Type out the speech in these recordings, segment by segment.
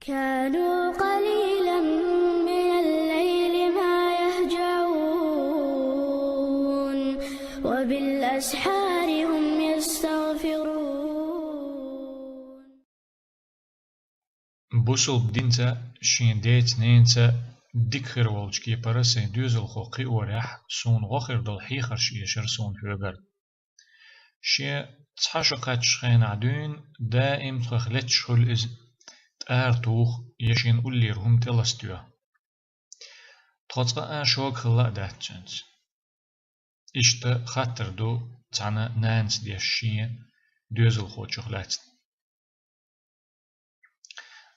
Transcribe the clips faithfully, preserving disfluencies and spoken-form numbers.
كانوا قليلا من الليل ما يهجعون وبالأسحار هم يستغفرون. Бусулба динца, шен деца-ненаца дика хир волчу кепара сайн доьзалхо кхиорехь, суна гӀо хир долу хьехарш эшар суна хьоьгара. Шен цхьа шо кхаьччу хенахь дуьйна даим тхох летташ хуьлу иза, тӀара туху я шена уллера хӀума тӀеластайо. Тхо цкъа а шога хилла а дац цуьнца. Иштта хаттар ду цхьана нанас деш шен доьзалхочух лаьцна.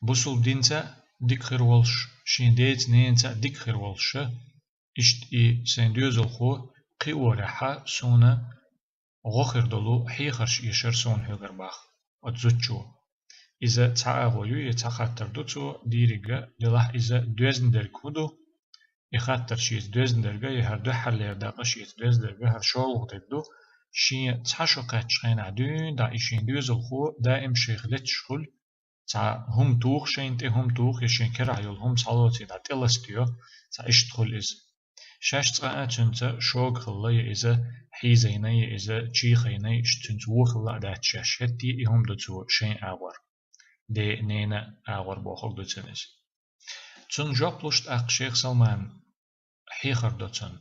Бусулба динца дика хир волуш, шен деца-ненаца дика хир волуш, иштта и сайн доьзалхо кхиорехьа суна гӀо хир долу хьехарш эшар суна хьоьгара боху оцу зудчо. Иза цхьа агӀо ю, я цхьа хаттар ду цо дийриг а, делахь иза доьзна дерг хӀун ду? И хаттар шеца доьзна дерг а, я хӀара дуьххьарлера дакъа шеца доьзна дерг а, хӀара шолгӀа дерг ду, шен цхьа шо кхаьччу хенахь дуьйна дӀа и шен доьзалхо даим шайх летташ хуьлу, цхьа хӀума туху шайна тӀе, хӀума туху, я шен керахь йолу хӀума схьалоций дӀа тӀеластайо, цхьа иштта хуьлу иза. Шаьш цкъа а цуьнца шога хилла, я иза хьийзайна, я иза чийхайна, иштта цуьнца вон хилла а дац шаьш, хӀетте и хӀума ду цо шайн агӀор. Ден, ненан агӀор бохург ду цуьнан иза. Цунна жоп луш тӀаккха Шайх Салмана хьехар до цунна.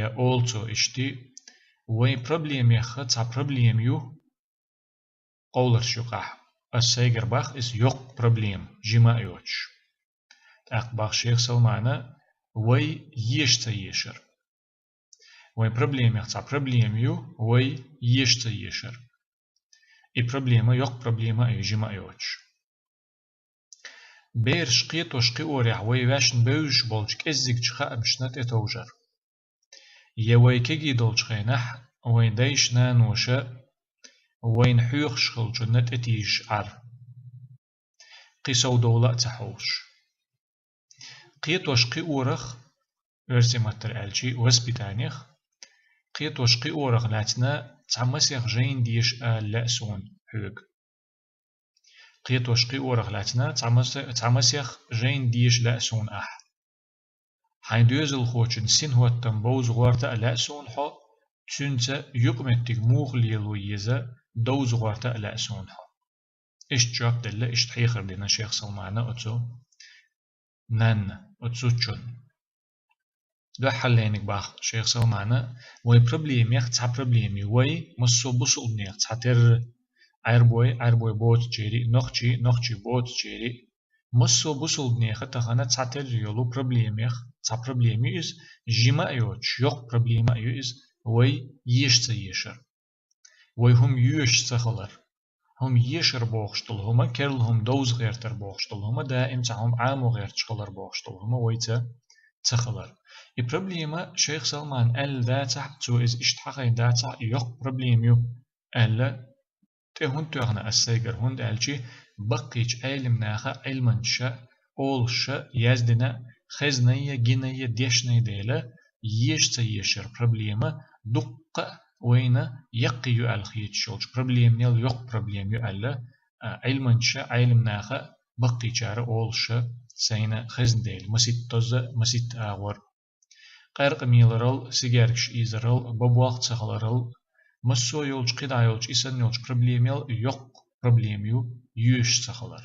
Я олу цо иштта: вайн проблемех цхьа проблема ю, къовларш юкъахь, ас сайгара боху иза йоккха проблема, жима а йоцуш. ТӀаккха боху Шайх Салмана: вай еша ца ешар. Вайн проблемех цхьа проблема ю, вай еша ца ешар. И проблема йоккха проблема а ю, жима а йоцуш. Бераш кхетош кхиорехь вай ваьшна бевзаш болчу кӀеззигчу хаамашна тӀетовжар. Я вай кегий долчу хенахь вайн дайша-наноша вайна хьоьхуш хиллачунна тӀетийжаш Ӏар. Кхин совдовла а ца хьовсуш. Кхетош кхиорах, оьрсийн маттара аьлча, воспитаниех, кхетош кхиорах лаьцна цхьа масех жайна деша ала лаьа суна хьоьга. Кхетош кхиорах лаьцна цхьа маса-, цхьа масех жайна деша лаьа суна ахь. Хьайн доьзалхочун синхӀоттам бовза гӀорта а лаьа суна хьо, цуьнца юкъаметтиг муха лело еза довза гӀорта а лаьа суна хьо. Иштта жоп делла, иштта хьехар дина Шайх Салмана оцу нанна, оцу зудчунна. Дуьххьарлерниг боху Шайх Салмана: вайн проблемех цхьа проблема ю, вай массо а бусулбанех цхьатерра, Ӏаьрбой, Ӏаьрбой боцучерий, нохчий, нохчий боцучерий. Массо а бусулбанеха тахана цхьатерра йолу проблемех цхьа проблема ю иза, жима а йоцуш, йоккха проблема а ю иза, вай еша ца ешар. Вай хӀума йоьшуш ца хилар. ХӀума ешар бохуш долу хӀума, керла хӀума довза гӀертар бохуш долу хӀума, даим цхьа хӀума Ӏамо гӀерташ хилар бохуш долу хӀума вайца ца хилар. И проблема Шайх Салмана аьлла дацахь, цо иза иштта хьахийна дацахь, и йоккха проблема ю аьлла, тӀе хӀунда тоьхна ас сайгара, хӀунда аьлча баккхийчу Ӏелимнаха, Ӏилманчаша, олуша яздина, хезнай а, гинай а, дешнай а дела, еша ца ешар проблема дуккха а вайна яккхий ю аьлла хеташ йолчу проблеманел йоккха проблема ю аьлла, а, Ӏилманчаша, Ӏелимнаха, баккхийчара, олуша сайна хезна дела, маситтаза, маситта агӀор. Къаьркъа меларал, сигеркаш ийзарал, баболх ца хиларал, массо а йолчу, кхидӀа йолчу, и санна йолчу проблемел йоккха проблема ю йоьшуш ца хилар.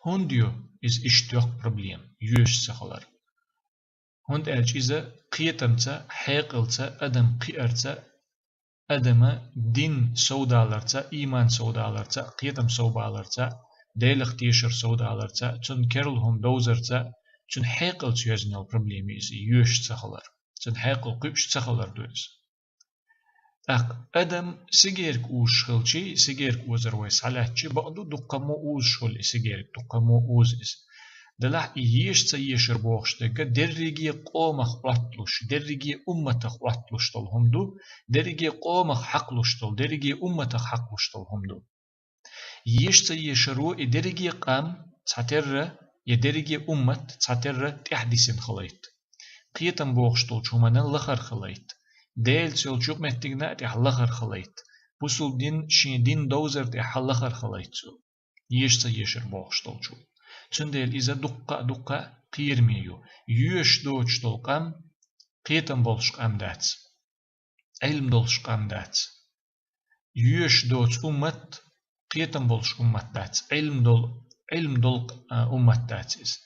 ХӀунда ю иза иштта йоккха проблема, йоьшуш ца хилар? ХӀунда аьлча иза кхетамца, хьекъалца, адам кхиарца, адама дин совдаларца, ийман совдаларца, кхетам совбаларца, Делах тешар совдаларца, цунна керла хӀума довзарца, цуьнан хьекъалца йоьзна йолу проблема ю иза, йоьшуш ца хилар. Цуьнан хьекъал кхуьуш ца хилар ду иза. ТӀаккха адам сигерг узуш хилчий, сигерг озар вай схьалаьцчий, бакъду, дуккха мо узуш хуьлу и сигерг, дуккха мо узу иза. Делахь и еша ца ешар бохуш дерг дерриге къомах Ӏотталуш, дерриге умматах Ӏотталуш долу хӀума ду, дерриге къомах хьакхалуш долу, дерриге умматах хьакхалуш долу хӀума ду. Еша ца ешаро и дерриге къам цхьатерра, я дерриге уммат цхьатерра тӀаьхьадисина хилийта. Кхетам бохуш долчу хӀуманна лахара хилийта. Делаца йолчу юкъаметтигна а тӀехь лахара хилийта. Бусулба дин шен дин довзар тӀехь лахара хилийта цо. Еша ца ешар бохуш долчу. Цундела иза дуккха а, дуккха а кхераме ю. Йоьшуш доцуш долу къам кхетам болуш къам дац, Ӏилма долуш къам дац. Йоьшуш доцу уммат кхетам болуш уммат дац, Ӏилма долу, Ӏилма долу, а, уммат дац иза.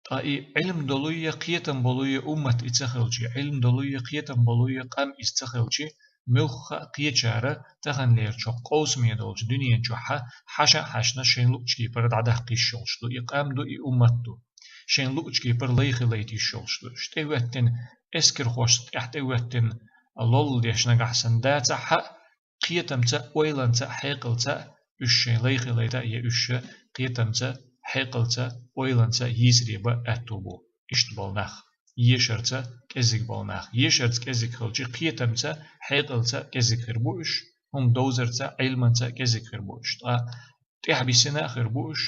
Ткъа и Ӏилма долуе, кхетам болуе уммат и ца хилчи, Ӏилма долуе, кхетам болуе къам иза ца хилчи, муьлхха а кхечара таханлерчохь къовсаме долчу дуьнен чохьа хьаша а хьаьшна шайн луъучу кепара дӀадаккха йиш йолуш ду, и къам ду, и уммат ду. Шайн луъучу кепара лайхи лайта йиш йолуш ду. Уьш тӀехӀоьттина эскархошна тӀехь тӀехӀоьттина лолла деш нагахь санна дацахь а, кхетамца а, ойланца а, хьекъалца а уьш шайн лайхи лайта а, я уьш кхетамца а, хьекъалца а, ойланца а йийсаре бан аьтту бу. Иштта болу нах, ешарца кӀезиг болу нах, ешарца кӀезиг хилчи, кхетамца а, хьекъалца а кӀезиг хир бу уьш, хӀума довзарца а, Ӏилманца а кӀезиг хир бу уьш. Ткъа тӀаьхьабиссина а хир бу уьш,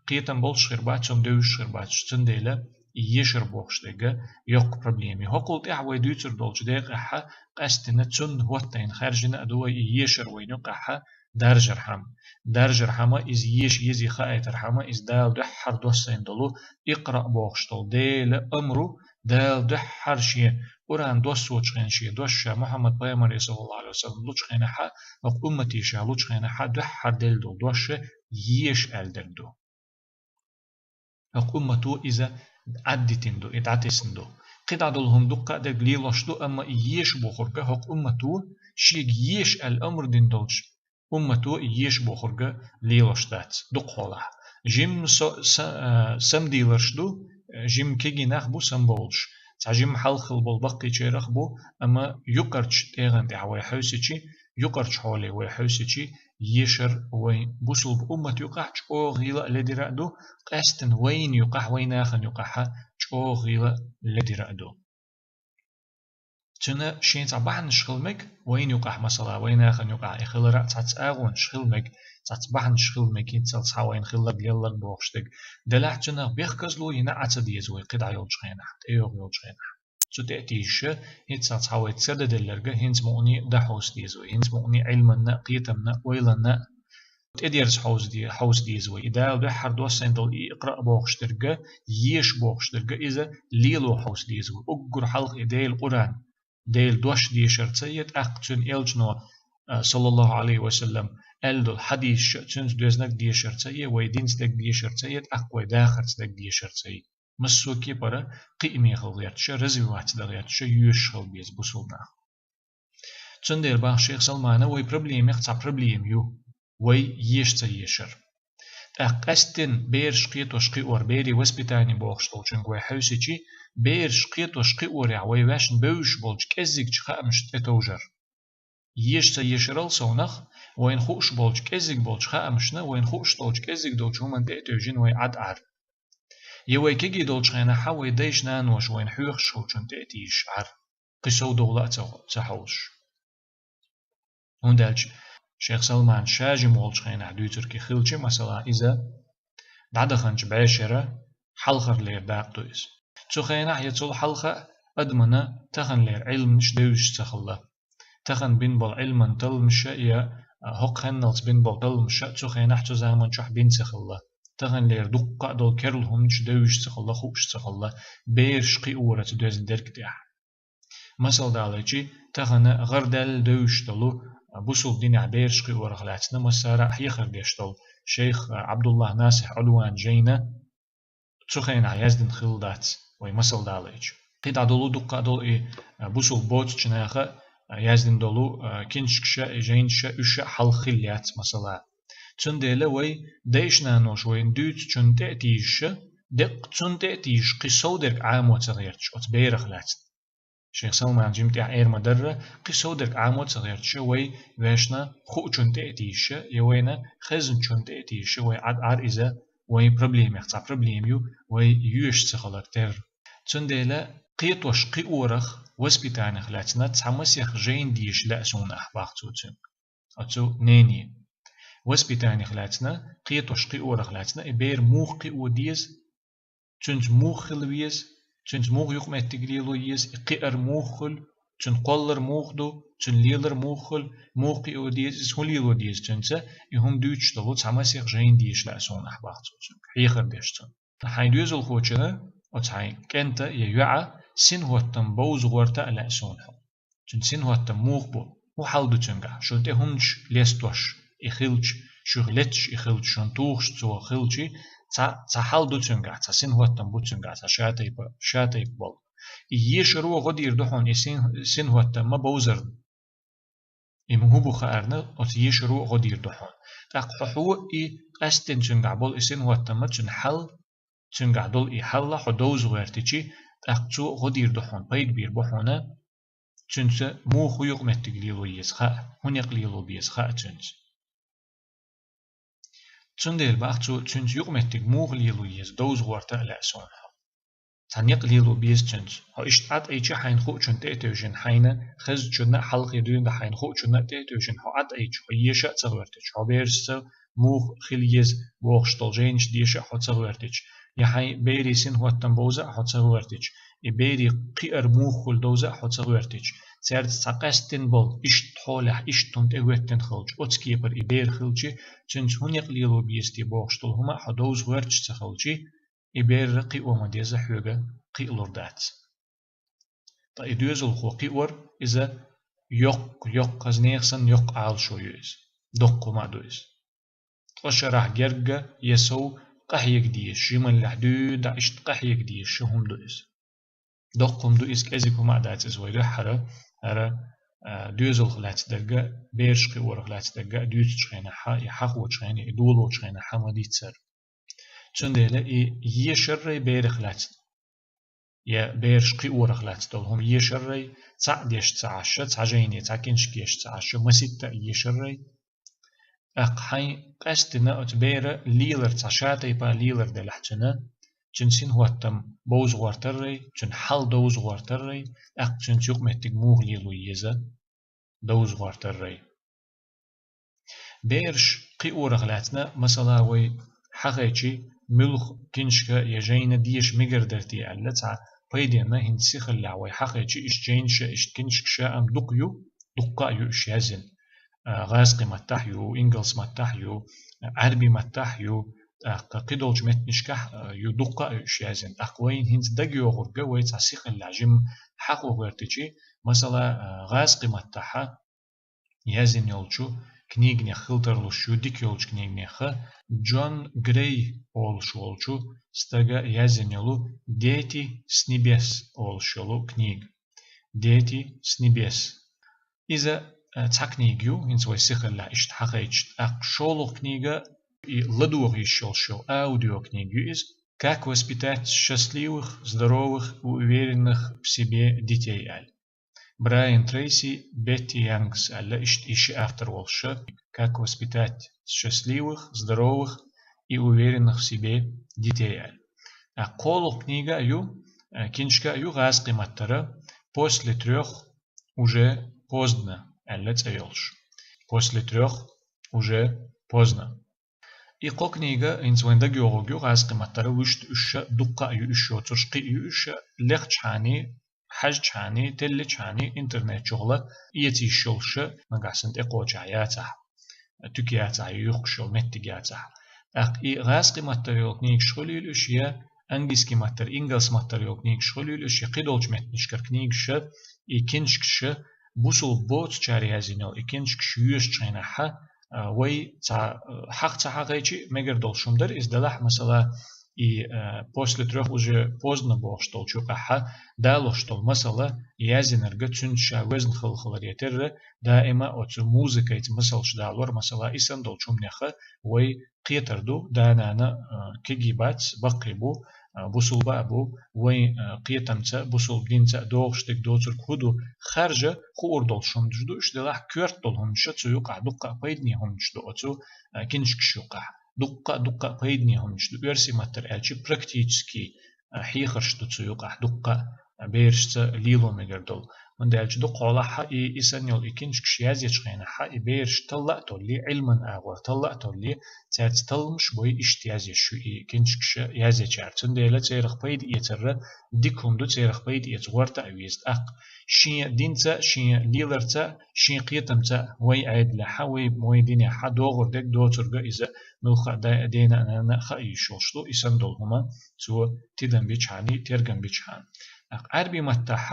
кхетам болуш хир бац, хӀума девзаш хир бац уьш. Цундела и ешар бохуш дерг йоккха проблема ю. ХӀокхул тӀаьхьа вай дуьйцур долчу декъехьа къаьстина цунна хӀоттайна хаьржина а ду вай и ешар вайна юкъехьа даржархьама. Даржархьама иза еша езий хаийтархьама, иза Дала дуьххьара доссайна долу икъра бохуш долу Делан амру, Дала дуьххьара шен Къуръан доссочу хенахь шен дош ша Мухьаммад пайхамаре, саллаллаху Ӏалайхи ва саллам, лучу хенахьа, хӀокху уммате ша лучу хенахьа дуьххьара делла долу дош еша аьлла дерг ду. ХӀокху уммато иза Ӏаддитина ду, и дӀатесна ду. КхидӀа долу хӀума дуккха а дерг лелош ду, амма и еша бохург хӀокху уммато шега еша аьлла амр дина долчу уммато и еша бохург лелош дац дукхахьолахь. Жимма со-, са-, а, самадийларш ду, жимма кегий нах бу самабовлуш. Цхьа жимма хьалха хилла болу баккхийчарах бу, амма юкъарчу тӀегӀан тӀехь вай хьовсичи, юкъарчу хьоле вай хьовсичи, ешар вай бусулба уммат юкъахь чӀогӀа гӀийла а ледира а ду, къаьстина вайна юкъахь, вай нахана юкъахьа чӀогӀа гӀийла а ледира а ду. Цуьнан шен цхьа бахьанаш хила мега, вайна юкъахь, масала, вай нахана юкъахь и хилара а цхьацца агӀонаш хила мега, цхьацца бахьанаш хила мега, хӀинццалц цхьа вайна хилларг, лелларг бохуш дерг. Делахь цуьнах бехказло йина Ӏа ца деза вай, кхидӀа йолчу хенахь, тӀейогӀу йолчу хенахь. Цу тӀе а тийша, хӀинццалц цхьа вай ца даделларг, хӀинца мукъане а дӀахьовса деза вай, хӀинца мукъане а Ӏилманна а, кхетамна а, ойланна а, тӀедерза хьовса де-, хьовса деза вай. И Дала дуьххьара доссайна долу и икъра бохуш дерг, еша бохуш дерг, иза лело хьовса деза вай. Уггар хьалха и Делан Къуръан, Делан дош дешарца я, тӀаккха цуьнан элчано, а, саллаллаху Ӏалайхи ва саллам, аьлла долу хьадисаш а, цуьнца доьзнарг дешарца я, вай динца дерг дешарца я, тӀаккха вай дахарца дерг дешарца я. Массо а кепара кхиаме хила гӀерташ, развиваться дан гӀерташ, йоьшуш хила беза бусулба нах. Цундела боху шайх Салмана, вай проблемех цхьа проблема ю, вай еша ца ешар. ТӀаккха къаьстина бераш кхетош кхиор, берийн воспитание бохуш долчуьнга вай хьовсичи, бераш кхетош кхиорехь вай ваьшна бевзаш болчу кӀеззигчу хаамашна тӀетовжар. Еша ца ешарал совнах, вайна хууш болчу кӀеззиг болчу хаамашна, вайна хууш долчу кӀеззиг долчу хӀуманна тӀе а тевжина вай Ӏад Ӏар. Я вай кегий долчу хенахьа вай дайша-наноша вайна хьоьхуш хилчунна тӀе а тийжаш Ӏар, кхин сов довла а ца, ца хьовсуш. ХӀунда аьлча шайх Салман ша жима волчу хенахь дуьйцург хилча, масала, иза дӀадаханчу бӀешера хьалхарлера дакъа ду иза. Цу хенахь я цул хьалха а адамана таханлера Ӏилманаш девзаш ца хилла. Тахана бина болу Ӏилман талламаша я, а, хӀокху хенналц бина болу талламаша цу хенахь цу заманчохь бина ца хилла. Таханлера дуккха а долу керла хӀуманаш девзаш ца хилла, хууш ца хилла, бераш кхиорца доьзна дерг тӀехь. Масал далийчи, тахана гӀардаьлла девзаш долу, а, бусулба динехь бераш кхиорах лаьцна массара а хьехар деш долу шайх, а, Ӏабдуллахь Насихь Ӏудван жайна цу хенахь яздина хилла дац, вай масал далийча. КхидӀа долу дуккха а долу и, а, бусулба боцучу наха, а, яздина долу, а, киншкаша, и жайнаша, уьш а хьалха хилла яц масала. Цундела вай дайша-наноша вайна дуьйцучунна тӀе а тийжаша, деккъа цунна тӀе а тийжаш, кхин сов дерг Ӏамо ца гӀерташ оцу берах лаьцна. Шайх Салман жима тӀехь эр ма-дарра, кхин сов дерг Ӏамо ца гӀерташа, вай ваьшна хуучунна тӀе а тийжаша, я вайна хезначунна тӀе а тийжаша, вай Ӏад Ӏар иза, вайн проблемех цхьа проблема ю, вай йоьшуш ца хилар терра. Цундела кхетош кхиорах, воспитаниех лаьцна цхьа масех жайна деша лаьа суна ахь, бах цо цуьнга. Оцу нене. Воспитаниех лаьцна, кхетош кхиорах лаьцна, и бер муха кхио деза, цуьнца муха хила веза, цуьнца муха юкъаметтиг лело еза, и кхиар муха хуьлу, Цуьнан кхоллар муха ду, цуьнан лелар муха хуьлу, муха кхио деза иза, хӀун лело деза цуьнца, и хӀума дуьйцуш долу цхьа масех жайна деша лаьа суна ахь, боху цо цуьнга, хьехар деш цунна. Хьайн доьзалхочунна, оцу хьайн кӀентан я йоӀан, синхӀоттам бовза гӀорта а лаьа суна хьо. Цуьнан синхӀоттам муха бу, хӀун хьал ду цуьнгахь, шуна тӀе хӀуманаш лестош и хилча, шуьга летташ и хилча, шуна тухуш цо хилча, цхьа, цхьа хьал ду цуьнгахь, цхьа синхӀоттам бу цуьнгахь, цхьа шатайпа, шатайпа болу. И ешаро гӀо дийр ду хьуна, и син-, синхӀоттам ма бовзарна. И ма хӀун бу хаарна, оцу ешаро гӀо дийр ду хьуна. ТӀаккха хьо, хьо и къаьсттина цуьнгахь болу и синхӀоттам ма, цуьнан хьал, цуьнгахь долу и хьал а хьо довза гӀоьртичи, тӀаккха цо гӀо дийр ду хьуна, пайда бийр бу хьуна, цуьнца муха хӀун юкъаметтиг лело еза хаьа, хӀун некъ лело беза хаьа цуьнца. Цундела боху цо, цуьнца юкъаметтиг муха лело еза довза гӀорта а лаьа суна хьо. Цхьа некъ лело беза цуьнца. Хьо иштта Ӏад Ӏийча хьайна хуучунна тӀе а тевжина, хьайна хезначунна а хьалхе дуьйна хьайна хуучунна а тӀе а тевжина, хьо Ӏад Ӏийча, хьо еша а ца гӀоьртича, хьо берашца муха хила еза бохуш долу жайнаш деша а хьо ца гӀоьртича, я хьайн берийн синхӀоттам бовза а хьо ца гӀоьртича, и берийн кхиар муха хуьлу довза а хьо ца гӀоьртича, цаьрца цхьа къаьсттина болу, иштта хьолехь, иштта хӀума тӀегӀоьттина хилча, оцу кепара и бер хилчи, цуьнца хӀун некъ лело беза те бохуш долу хӀума а хьо довза гӀоьрташ ца хилчи, и бер кхио ма деза хьоьга, кхиалур дац. Ткъа и доьзалхо кхиор, иза йоккха, йоккха, хаза нехан санна йоккха Ӏалашо ю иза. Доккха хӀума а ду иза. Ткъа шарахь герга я сов къахьега дезаш, жималлехь дуьйна дӀа иштта къахьега дезаш хӀума ду иза. Доккха хӀума ду иза, кӀезиг хӀума а дац иза вай дуьххьара, хӀара, а, доьзалх лаьцна дерг а, бераш кхиорах лаьцна дерг а дуьйцучу хенахь, и хьахочу хенахь, и долочу хенахь ма дийццара. Цундела и ешаррай берах лаьцна, я бераш кхиорах лаьцна долу хӀума ешаррай, цхьаъ деш ца Ӏаш, цхьа жайни, цхьа киншка еш ца Ӏаш, маситта а ешаррай. ТӀаккха хьайн къаьсттина оцу бера лелар, цхьа шатайпа лелар делахь цуьнан, цуьнан синхӀоттам бовза гӀортаррай, цуьнан хьал довза гӀортаррай, тӀаккха цуьнца юкъаметтиг муха лело еза довза гӀортаррай. Бераш кхиорах лаьцна, масала, вай хьахайчи, муьлха киншка я жайна деша мегар дара те аьлла, цхьа пайденна хӀинца сихаллехь вай хьахайчи, иштта жайнаш а, иштта киншкаш а, амма дукха ю, дуккха а ю уьш яздина. А, гӀазкхи маттахь ю, ингалс маттахь ю, Ӏаьрби маттахь ю, тӀаккха кхидолчу меттанашкахь а ю, дуккха а ю уьш яздина. ТӀаккха вайна хӀинца дагайогӀург а вай цхьа сихаллехь жимма хьахо гӀоьртичи, масала, а, гӀазкхи маттахьа яздина йолчу книгнех хила тарлуш ю, дика йолчу книгнеха, Джон Грей олуш волчу стага яздина йолу «Дети с небес» олуш йолу книга. «Дети с небес». Иза, а, цхьа книга ю, хӀинца вай сихаллехь иштта хьахайча, тӀаккха шолгӀа книга, и ладогӀа йиш йолуш йолу аудиокнига ю иза, «Как воспитать счастливых, здоровых и уверенных в себе детей» аьлла. Брайан Трейси, Бетти Янгс аьлла, иштта и ши автор волуш ша, «Как воспитать счастливых, здоровых и уверенных в себе детей» аьлла. А кхолгӀа книга а ю, а, киншка а ю гӀазкхи маттара, «После трёх уже поздно» аьлла цӀе йолуш. «После трёх уже поздно». И кхо книга, хӀинца вайн дагайогӀург ю, гӀазкхи маттара вуьшта уьш ша, дуккха а ю уьш, йоцурш кхин а ю уьш ша, лехчахьани, хьаьжчахьани, телличхьани, интернет чухула эца йиш йолуш ша, нагахь санна тӀекхочехь яцахь, туька яцахь, юхкуш йолу меттиг яцахь. ТӀаккха и гӀазкхи маттара йолу книгаш хуьлийла уьш, я английский маттара, ингалс маттара йолу книгаш хуьлийла уьш, я кхидолчу меттанашкара книгаш ша, и киншкаш ша, бусулба боцучара яздина йолу и киншкаш йоьшучу хенахьа, а, вай цхьа, а, хьаха ца хьахайчи, мегар долуш хӀума дара иза делахь, масала, и, а, «После трёх уже поздно» бохуш долчу юкъахьа далош долу масала, яздинарга цуьнца ша везна хала хиларе терра, даима оцу музыкайца масалш далор, масала, и санна долчу хӀуманеха вай кхетар ду, да-нана, а, кегий бац, баккхий бу, а, бусулба а бу, вайн, а, кхетамца, бусулба динца а догӀуш дерг доцург хӀун ду, харжа хуур долуш хӀуманаш ду, уьш делахь коьрта долу хӀуманаш цу юкъахь, дуккха а пайдане хӀуманаш ду оцу, а, киншкаш юкъахь. Дуккха а, дуккха а пайдане хӀуманаш ду, оьрсийн маттара аьлча, практический, а, хьехарш ду цу юкъахь, дуккха а, а, берашца лело мегар долу. ХӀунда аьлча дукха хьолахь и, и санна йолу и киншкаш язъечу хенахь, и бераш талла а толлий, Ӏилман агӀор талла а толлий, цаьрца талламаш бой иштта язъеш ю и киншкаш язъечара. Цундела церах пайда эцарра дика хӀума ду, церах пайда эца гӀорта а веза. ТӀаккха шен динца а, шен леларца а, шен кхетамца а вай Ӏедалехь, вай, вай динехь догӀур дерг доцург иза муьлхха а да-, дена а, нанна а хаа йиш йолуш ду, и санна долу хӀума цо тидам бичхьана, тергам бичхьана. ТӀаккха Ӏаьрби маттахь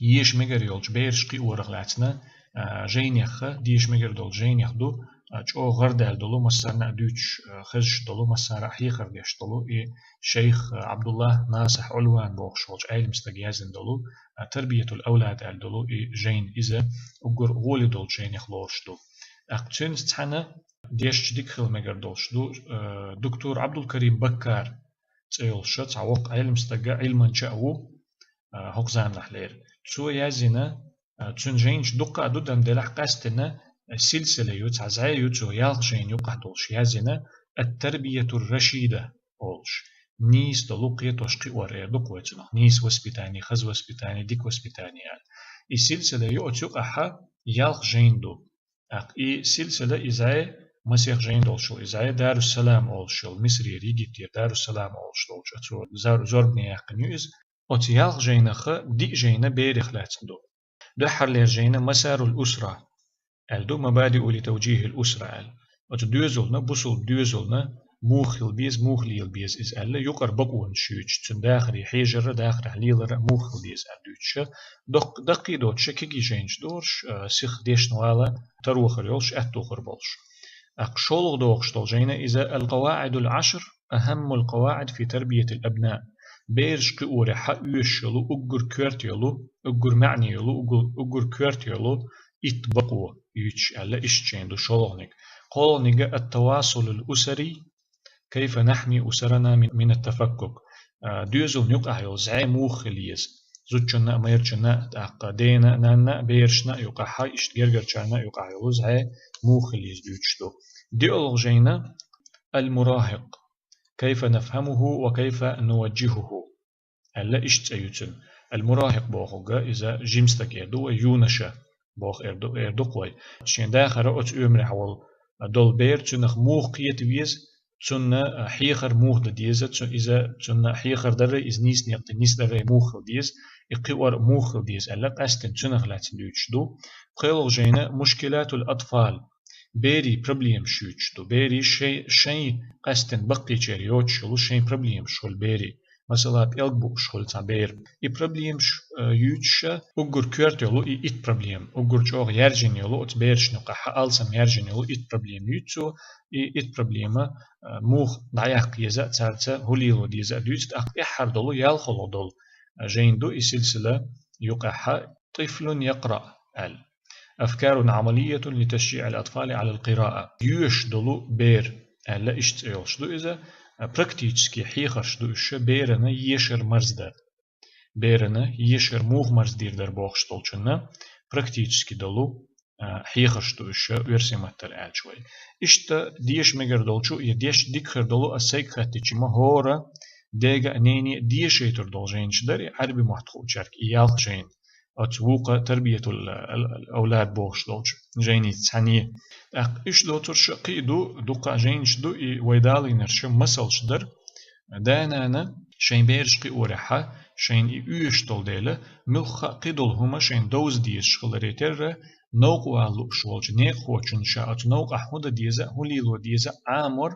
еша мегар йолчу бераш кхиорах лаьцна, а, жайнех, деша мегар долчу жайнех ду, а, чӀогӀа гӀардаьлла долу, массарна а дуьйцуш, а, хезаш долу, массара а хьехар деш долу, и шайх, а, Абдуллах Насихь Ӏулван бохуш волчу Ӏелам стага яздина долу, а, Тарбиятул авлад аьлла долу и жайна, иза уггар гӀоли долчу жайнех лоруш ду. ТӀаккха цуьнца цхьаьна дешча дика хила мегар долуш ду, а, доктор Абдулкарим Баккар цӀе йолуш цхьа воккха Ӏелам стаг, Ӏилманча а ву, а, хӀокху заманахь лерина. Цо яздина, а, цуьнан жайнаш дуккха а ду, дан делахь къаьстина, а, силсила ю, цхьа зӀе ю цо ялх жайна юкъахь долуш яздина, «Ат-Тарбиятур Рашида» олуш. Нийса долу кхетош кхиор эр ду-кх вай цунах. Нийса воспитание, хаза воспитание, дика воспитание аьлла. И силсила ю, оцу юкъахь ялх жайна ду. ТӀаккха и силсила, и зӀе, масех жайна долуш йолу и зӀе, Дарус-Салам олуш йолу, Мисрера, Египтера Дарус-Салам олуш долчу, оцо зор-, зорбане яьккхина ю иза. Оцу ялх жайнах диъ жайна берех лаьцна ду. Дуьххьарлера жайна «Масарул Усра» аьлла ду, «Мабадиу ли тавджихил Усра» аьлла. Оцу доьзална, бусалба доьзална муха хила беза, муха лела беза иза аьлла, юкъара бакъонаш юьйцуш, цуьнан дахаре хьежар а, дахарехь лелар а муха хила деза аьлла дуьйцуш, даккхий доцуш кегий жайнаш догӀуш, а, сиха дешна вала, тарвахар йолуш, аьттохар болуш. ТӀаккха шолгӀа догӀуш долу жайна иза «Ал-КъаваӀидул Ӏашр, ахӀаммул къаваӀид фи тарбиятил абна». Бераш кхиорехь оьшуш йолу, уггар коьрта йолу, уггар маьӀне йолу, уггар, уггар коьрта йолу итт бакъо юьйцуш аьлла, иштта жайна ду шолгӀаниг. КхоалгӀаниг «Ат-тавасулул усари, кайфа нахьми усарана мин, минат-тафаккук». А, доьзална юкъахь йолу зӀе муха хила еза. Зудчунна а, майрачунна а, тӀаккха дена а, нанна а, берашна а юкъахь, иштта гергарчарна а юкъахь йолу зӀе муха хила еза дуьйцуш ду. ДиъалгӀа жайна «Ал-мурахикъ, кайфа нафхӀамуху ва кайфа нуважжихуху» аьлла, иштта цӀе ю цуьнан. Ал-мурахикъ бохург иза жима стаг эр ду вай, юноша боху эр ду, эр ду-кх вай. Шен дахар оцу оьмарехь волу долу бер, цуьнах муха кхета веза, цунна, а, хьехар муха дан деза, цу-, иза, цунна хьехар дарай, иза нийса некъа тӀе нисдарай муха хила деза, и кхиор муха хила деза аьлла, къаьстина цуьнах лаьцна дуьйцуш ду. ПхоьалгӀа жайна «Мушкилатул атфал», берийн проблемаш юьйцуш ду. Берийн шайн, шайн къаьстина баккхийчеран йоцуш йолу шайн проблемаш хуьлу берийн. Масала, пӀелг бууш хуьлу цхьа бер. И проблемаш, а, юьйцуша, уггар коьрта йолу и итт проблема, уггар чӀогӀа яьржина йолу, оцу берашна юкъахь алсам яьржина йолу итт проблема юьйцу цо, и итт проблема, а, муха дӀаяккха еза а, царца хӀун лело деза а дуьйцу, тӀаккха тӀаьххьара долу, ялхолгӀа долу, а, жайна ду и силсила юкъахь «Тифлун якъраъ» аьлла. «Афкарун Ӏамалиятун ли ташжиӀил атфали Ӏалал къираъа». Йоьшуш долу бер аьлла, иштта цӀе йолуш ду иза. Практически хьехарш ду уьш, берана ешар марздар. Берана ешар муха марздийр дар бохуш долчунна практически долу, а, хьехарш ду уьш, оьрсийн маттара аьлча вай. Иштта деша мегар долчу, я деш дика хир долу, ас сайга хаттичи ма хӀора дега а, нене а дешайтур долу жайнаш дара и Ӏаьрби мотт хуучаьрга, и ялх жайна. Оцу вукху тарбиятул, ал-, ал-, авлад бохуш долчу жайница цхьаьна. ТӀаккха уьш доцурш кхин а ду, дуккха а жайнаш ду, и вай далийнарш масалш дара. Да-нана шайн бераш кхиорехь, шайна и оьшуш долу дела, муьлхха а кхидолу хӀума шайна довза дезаш хиларе терра, новкъа вала лууш волчу некъахочунна ша оцу новкъахь хӀун дан деза, хӀун лело деза Ӏамор,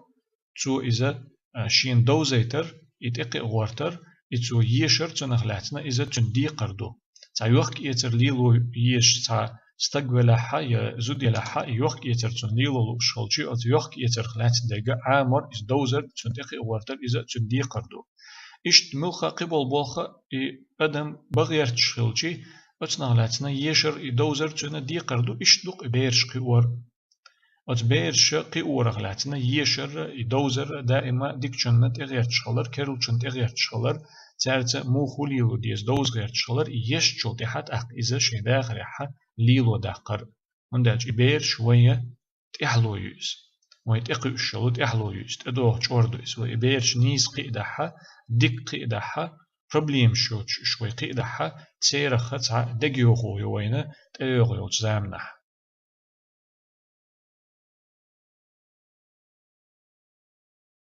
цо иза, а, шена довзайтар, и тӀекхиа гӀортар, и цо ешар, цунах лаьцна иза цуьнан декхар ду. Цхьа йохка-эцар лело езаш цхьа стаг велахьа я зуда елахьа, и йохка-эцар цунна лело лууш хилчи, оцу йохка-эцарх лаьцна дерг Ӏамор, иза довзар, цунна тӀекхиа гӀортар, иза цуьнан декхар ду. Иштта муьлхха а кхиболу болх а и адам бан гӀерташ хилчи, оцунах лаьцна ешар, и довзар цуьнан декхар ду, иштта ду-кх и бераш кхиор. Оцу бераша кхиорах лаьцна ешар а, и довзар а даима дикачунна тӀегӀерташ хилар, керлачунна тӀегӀерташ хилар, цаьрца муха хӀун лело деза довза гӀерташ хилар, и ешначул тӀаьхьа тӀаккха иза шайн дахарехь лело даккхар. ХӀунда аьлча и бераш вайн тӀаьхьало ю иза. Вайн тӀекхуьуш йолу тӀаьхьало ю иза, тӀедогӀу чкъор ду иза. Вай и бераш нийса кхиадахьа, дика кхиадахьа, Проблемаш йоацаш уж вай кхиадахь, царах цхьа дегайоагӀо я вайна тӀайоагӀа йолча заманахь.